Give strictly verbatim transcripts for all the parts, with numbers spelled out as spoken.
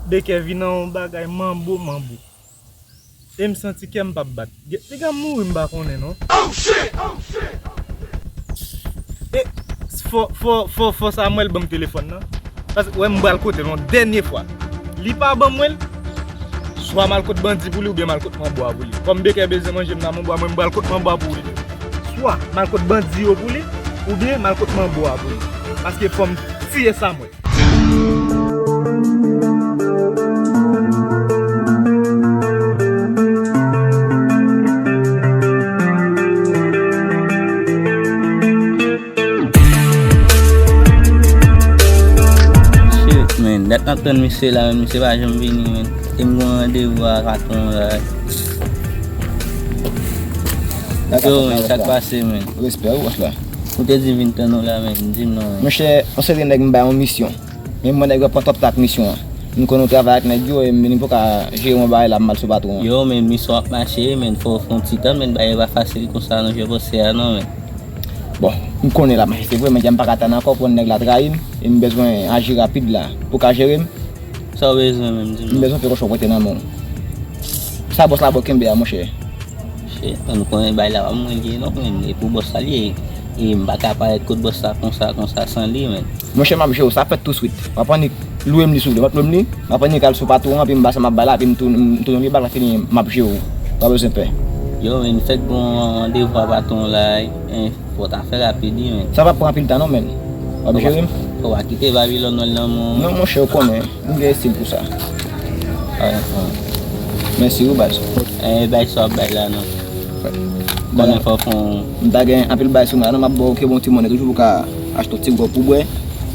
Bekè vin nan yon bagay manbo, manbo. E m santi kè m p ap bat. Gen, piga m mouri m pa konnen non. E fò, fò, fò, fò Samuel ban m telefòn nan. Paske, wè, m pral kote l yon dènye fwa. Li pa ban mwen l, swa m al kot bandi pou li oubyen m al kot manbo a pou li. Kòm Bekè bezwen manje m nan manbo a, mwen m pral kot manbo a pou li. Swa m al kot bandi yo pou li, oubyen m al kot manbo a pou li. Paske fò m tiye Samuel. Shit, man. Dat m ap tann misye la, man. Misye pa janm vini, man. E m gen yon randevou a patwon la. Yo, man, sa k pase, man? Respè, wi, bòs la. Ou te di m vin tann ou la, man. Di m non, man. Monchè, yon seri nèg m bay yon misyon. Men mwen nèg yo pran top tak misyon an. M konnen w travay ak nèg yo, e m vin pou ka jere yon bagay la, m al sou patwon an. Yo, men misyon ap mache, men fò, fò yon ti tan, men bagay pa fasil konsa nan je panse a non, men. Bon, m konnen l ap mache, se vre, men jan m pa ka tann ankò, pou nèg la trayi m, e m bezwen aji rapid la. Pou ka jere m. Sa w bezwen menm, di m non. M bezwen fè kochon pote nan men w. Sa bòs la ba w kenbe a, monchè. Shit, man, ou konnen bay la pa mwen li ye non, men e pou bòs la li ye. E m pa ka parèt kot bòs la konsa, konsa san li, men. Monchè, m ap jere w, sa fèt touswit. W ap annik lwe m li si w vle, w ap lwe m li, m ap annik al sou patwon an, epi m ba sa m ap bay la, epi m tounen, m tounen li bak la fini, m ap jere w. Pa bezwen pè. Yo, men, fèk gon randevou a patwon la, en, fò w ta fè rapid wi, men. Sa p ap pran anpil tan non, men. W ap jere m? Ou pa kite Babilòn wè l nan men w. Non, monchè, ou konnen. M gen estil pou sa. Mèsi wi, baz. Eh, bay sa w ap bay la non. Konnen fò fon. M ta gen anpil bay sou mwen la non, m ap ba w ke bon ti monnen toujou pou ka achte yon ti gwòg pou bwè.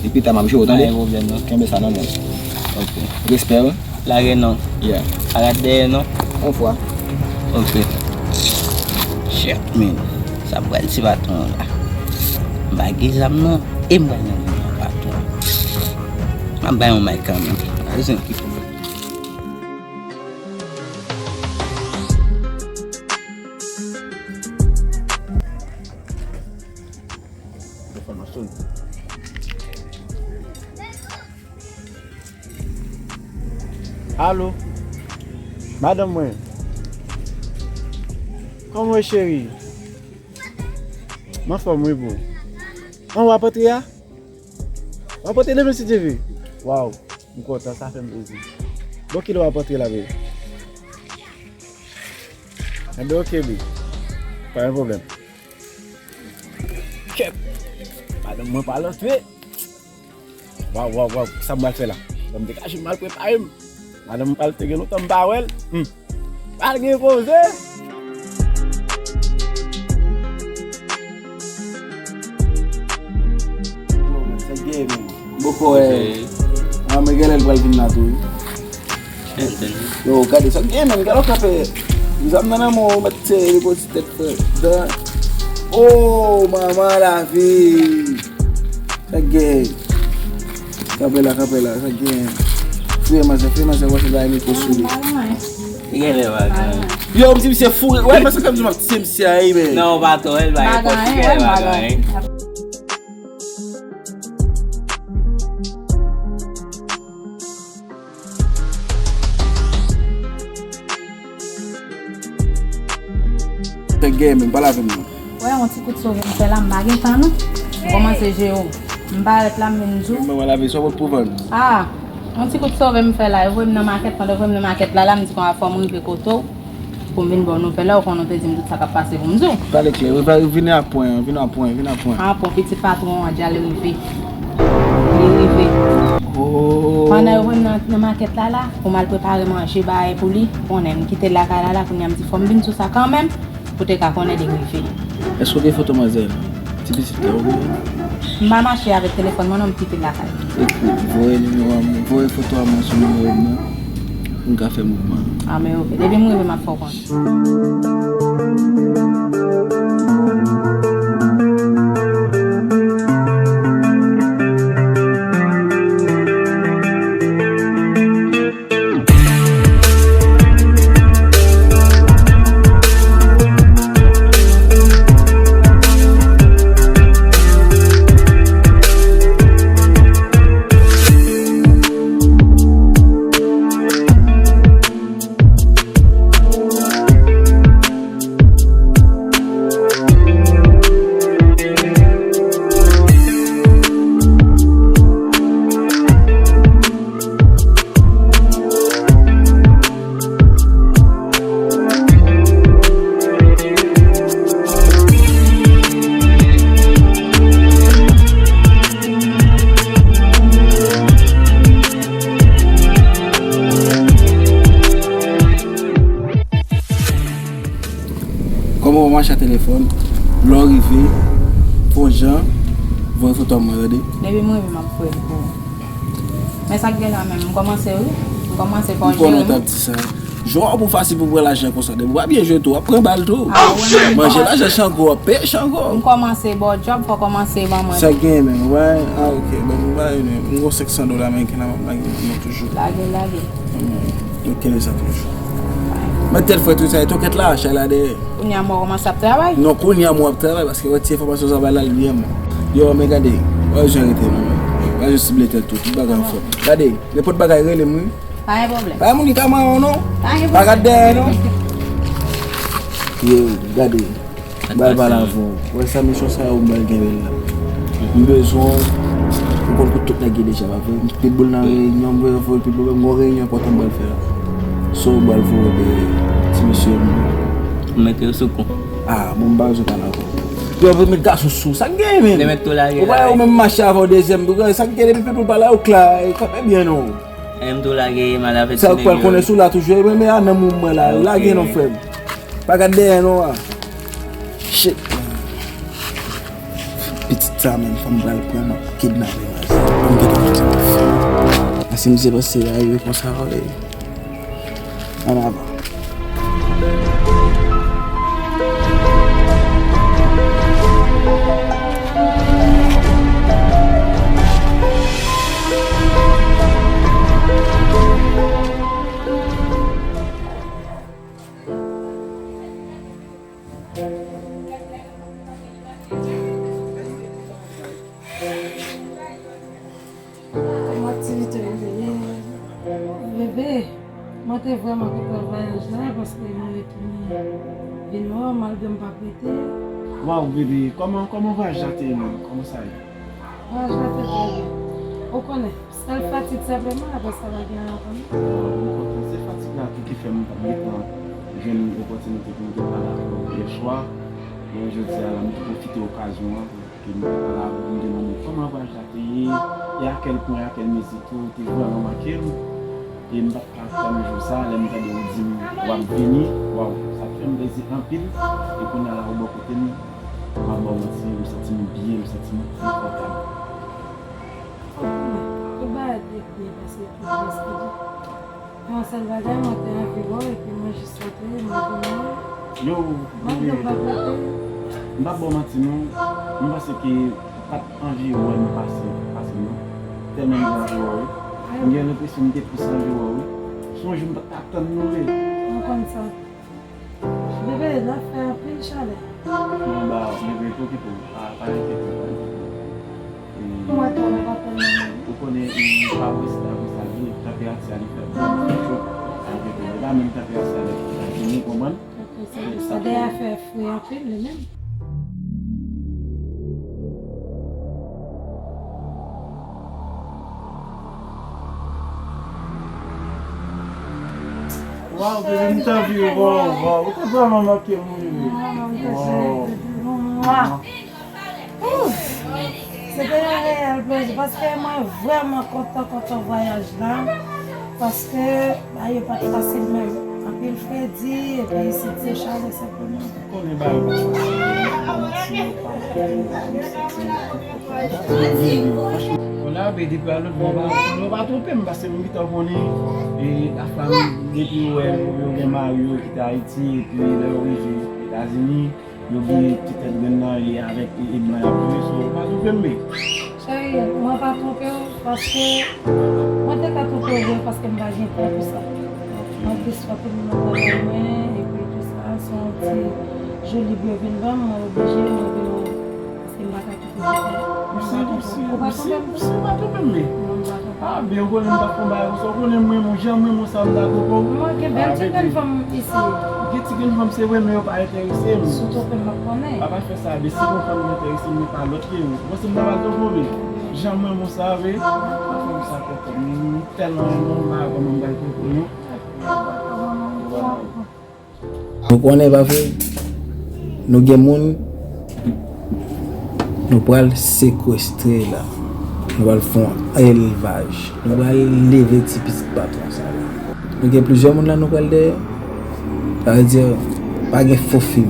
Epi ta m ap jere w, tande? Pa gen pwoblèm non. Kenbe sa nan men. Ok. Respè wi. Lage non. Yeah. Pa ret dèyè non. Yon fwa. Ok. Shit, man. Sa pral ti patwon la. M pa gen zam non. E m pral nan men patwon. M ap bay yon may kanmenm. Pa bezwen ki pwoblèm. Telefòn nan sone. Alo. Madanm mwen. Kòman w ye, cheri? M anfòm wi, boo. An, w ap antre a? W ap antre demen si Dye vle. Waw, m kontan, sa fè m plezi. Bon, kilè w ap antre la, bebe? Enben, oke, bebe. Pa gen pwoblèm. Kèt! Madanm mwen pral antre. Waw, waw, waw, sa m pral fè la? Ban m degaje m al prepare m. Madanm m pral te gen lontan m pa wè l. Hmm. Pral gen koze. Sa gen, men. Boko, eh. Ah, men genlè l pral vin la tou. Yo, gade sa gen, men. Gade w kanpe. Zam nan nan men w, mèt se repoze tèt, frè. Dan. Oh, manman lavi. Sa gen. Kanpe la, kanpe la, sa gen. Fouye manzè, fouye manzè, wè se bagay mikwo sou li. Genlè bagay. Yo, m di misye fou. Wè, men sa fè m di m ap tiye misye a, wi, men. Non, pa twò, el bagay pòs, genlè bagay. Tèt gen men, pale avè m non. Wè, yon ti kout sove m fè la, m pa gen tan non. M kòmanse jere w. M parèt la, m vin di w. Mwen, mwen lave, sa w pot pou vann? Ah, yon ti kout sove m fè la. Yo voye m nan makèt, pandan yo voye m nan makèt la, la, m di konsa fò m rive kote w. Pou m vin ba w nouvèl la, ou konnen w te di m tout sa k ap pase pou m di w. Pale klè, wi, vini a pwen an, vini a pwen, vini a pwen. Ah, bon, pitit patwon an, dja li rive. Li rive. Oh. Pandan yo voye m nan, nan makèt la, la, pou m al prepare manje, bagay pou li, ou konnen, m kite l lakay la, la, kounye a m di fò m vin sou sa kanmenm, pou te ka konnen li rive. Èske w gen foto manzè la? Ti pitit la, ou gen? M pa mache avèk telefòn mwen, non, m kite l lakay. Epi, voye nimewo a mwen, voye foto a mwen sou nimewo m nan, pou m ka fè mouvman an. Ah, men oke. Depi m rive, m ap fè w konnen. Telefòn, lè w rive, fè yon jan, voye foto a mwen, tande. Depi m rive, m ap voye l pou ou. Men sa k gen la menm, m kòmanse wi. M kòmanse fò w jere m. Ou konnen w t ap di sa. Jwe w pou fasil pou pran lajan konsa. Depi w pa byen jwe tou, w ap pran bal tou. Ah, ou wè menm m kòmanse. Manje lajan Chango, w ap peye Chango. M kòmanse ba w djòb, fò w kòmanse ban mwen. Sa k gen menm, ou pa, ah, ok, ban m, ban m, m gon senk san dola ameriken la, m ap lage nan men w toujou. Lage, lage. Hmm, ok, kenbe sa toujou. Mèt tèt fwèt wi, sa e tokèt la, chay la dèyè. Kounye a mwen kòmanse ap travay? Non, kounye a mwen ap travay, paske wè ti enfòmasyon sa bay la, li byen bon. Yo, men gade, wè jan rete non. Wè jan sible tèt ou, tout bagay anfòm. Gade, nenpòt bagay rele m wi. Pa gen pwoblèm. Pa gen moun ki ka manyen w non. Pa gen pwoblèm. Pa gad dèyè non. Yo, gade. M pral pale avè w. Wè sa, mesye sa yo m pral kenbe l la. M bezwen w, ou konn kote tout nèg ye deja, pa vre? Pitbull nan reyinyon, m bezwen voye pitbull, m gon reyinyon enpòtan m pral fè la. So, m pral voye de ti mesye m. Ou mete yo sou kon. Ah, bon, m pa bezwen pale avè w. Yo, met gason sou, sa k gen, men? Ou wè, ou menm mache avè w dezyèm, sa k gen depi pitbull pa la, yo kla, e kanpe byen, non. Menm tou lage mal avèti nèg yo. Sa yo pral konnen sou la toujou, e men, men a nan moun mwen la, lage non, frè m. Pa gad dèyè non a. Shit, man. Pitit sa menm, fò m pral pran, m ap kidnape l. Ann gentan wè sa m ap fè. Paske misye panse a rive konsa, wi. Ann avan. Kòman aktivite w ye? Bebe, mwen te vrèman kontan vwayaj la, paske mwen retounen vin wè w, malgre m pa t rete. Waw, bebe, kòman, kòman vwayaj la te ye menm? Kòman sa ye? Vwayaj la te bèl wi. Ou konnen, sèl fatig senpleman, apre sa pa gen anyen ankò non. Bon, mwen kontan, se fatig la tou ki fè m pa t gentan jwenn opòtinite pou m te pale avè w yè swa. Men jodi a la, m te pwofite okazyon an pou ke m te pale avè w, m te mande w kòman vwayaj la te ye, e a kèl pwen, a kèl mezi tou, te vrèman manke m. E m pa t ka tann jou sa, lè m tande w di m w ap vini, waw, sa fè m plezi anpil. E kounye a la, ou bò kote m, m ap ba w manti, m santi m byen, m santi m konfòtab. Tout bagay te byen pase, tout byen se di. Yon sèl bagay, mwen te anvi wè w, epi mwen jis antre, mwen vin wè w. Yo, malgre m pa t rete. M p ap ba w manti non, m panse ke ou pa t anvi wè m pase, pase non. Tèlman m te anvi wè w wi. M gen lenpresyon m te plis anvi wè w wi. Se yon jou m pa t ka tann non vre. Mwen konn sa. Bebe, n ap fè anpil chalè. Non, ba, bebe, pa okipe w. Pa, pa enkyete w, pa enkyete w. E, mwen tou, mwen pa tann nan men li. Ou konnen, e, pa wè se ta konsa li ye, tanperati a li fè byen cho. Sa vle di, li pa menm tanperati a lè ki Etazini, ou konprann? Ok, sa, sa dèyè a fè fre anpil, li menm. Waw, bebe, m t anvi w, waw, waw. Ou te vrèman manke m, wi, bebe. Waw. Se te yon reyèl plezi, paske mwen vrèman kontan, kontan vwayaj la, paske, bagay yo pa t fasil menm. Anpil fredi, epi isit se chalè senpleman. Konnen bagay yo pa fasil, men m pa manti, yo pa fasil, m santi m kontan. Bon, la, be, depi a lòt bò, pa, yo pa twonpe m, paske m gentan konnen, e, afè m, depi yo wè yo, yo gen mari yo kite Ayiti, epi lè yo rive Etazini, yo gen ti tèt grenn nan, e avèk, e, e blan y ap jwe, so, pa twonpe m, be. Cheri, mwen pa twonpe w, paske mwen te ka twonpe w vre, paske m pa gen tan pou sa. Mwen plis fè pou moun nan travay mwen, epi tou sa, se yon ti jou lib yo vin ban m, mwen oblije, mwen vin wè w, paske m pa ka twonpe w. Ou pa twonpe m? Misye, misye, pa twonpe m, men. Non, m pa twonpe w. Ah, ben, ou konnen m t ap fè yon bagay konsa, ou konnen m renmen w, jan m renmen w sa, m ta twonpe w. Mwen gen bèl ti grenn fanm isi. Gen ti grenn fanm, se vre, men yo pa enterese m. Si w twonpe m, m ap konnen. Papa fè sa, men si gon fanm ki enterese m, men pa lòt ke ou. Ou panse m ta pral twonpe w, men? Jan m renmen w sa, wi. Pa fè m sa, tonton. M tèlman renmen w, m pa wè kòman m pral twonpe w, non. Ou konnen, pa vre? Nou gen moun, nou pral sekwestre la. Nou pral fè yon elvaj. Nou pral leve ti pitit patwon sa la. Nou gen plizyè moun la nou pral dèyè. Sa vle di, pa gen fo fim.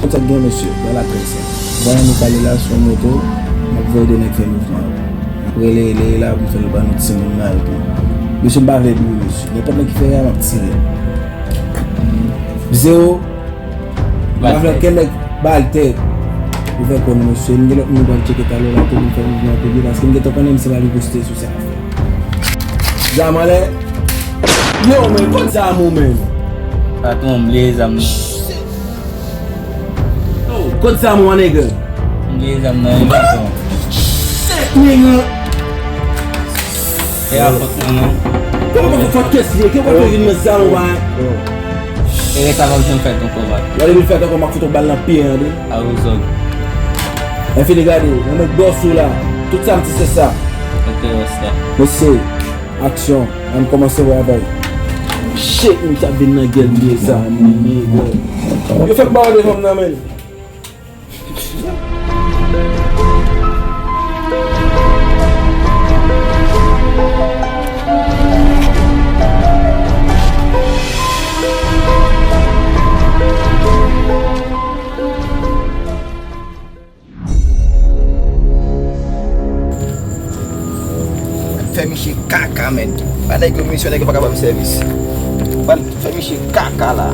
Konn sa k gen, mesye, ba la trè senp. Voye nou pale la sou yon moto, m ap voye de nèg fè mouvman yo. M ap rele, rele la pou m fè l ban nou timoun nan epi. Mesye, m pa vle dou, mesye. Nenpòt nèg ki fè erè, m ap tire. Zewo. M pa vle okenn nèg ba l tè. Ouvè kò nou, mesye. M gen lòt moun pral tcheke talè la tou pou m fè mouvman pou li, paske m gentan konnen misye pa riposte sou sa. Zam anlè. Yo, men, kot zam ou, men? Patwon, m bliye zam nan. Oh, kot zam ou, nèg? M bliye zam nan, wi, patwon. Shit, nèg. E a fòt mwen, non. Kòman pa fòt kès li ye? Ki kote w vin nan zam ou, ba? E rès sa pa bezwen fèt ankò, bat. Wale vin fèt ankò, m ap fout yon bal nan pye a, tande. A ou zòg. Enfini gade, nan men bòs ou la. Tout sa m di se sa. Ok, rès la. Mesye, aksyon. Ann kòmanse travay. Shit, misye ap vin nan gèl li ye sa, nèg. Yo fèk ba w de fanm nan, men. Fè misye kaka, men. Ba nèg yo misyon, nèg yo pa ka ban m sèvis. Ban fè misye kaka la.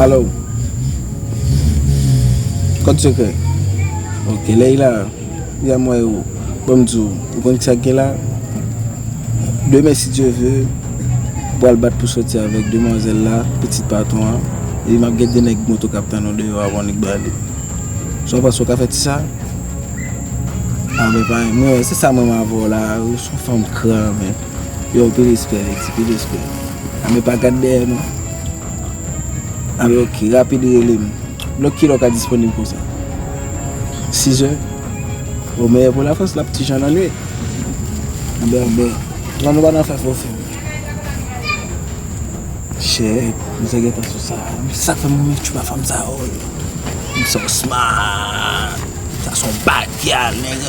Alo. Kòd sekrè. Ok, Leila, ya mwen ou. Ban m di w, ou konn ki sa k gen la? Demen, si Dye ve, m pral bat pou sòti avèk demwazèl la, pitit patwon an. Epi m ap gen de nèg moto k ap tann ou deyò a, bon, nèg ba li. Sa w panse w ka fè ti sa? A, men pa, mwen, se sa mwen avè w la, ou se yon fanm kran, men. Yo, pi respè, Leti, pi respè. A, men pa gad dèyè, non. A, men ok, rapid rele m. Lòt kilè w ka disponib konsa? Sizè? O, men pou Lafrans, l ap ti jan nan nwit. Anben, anben. Lan nou pa nan fè fò fim. Shit, mizè gentan sou sa. Sa k fè mwen met tchouba fanm sa yo. M so smart. Sa se yon bad gyal, nèg.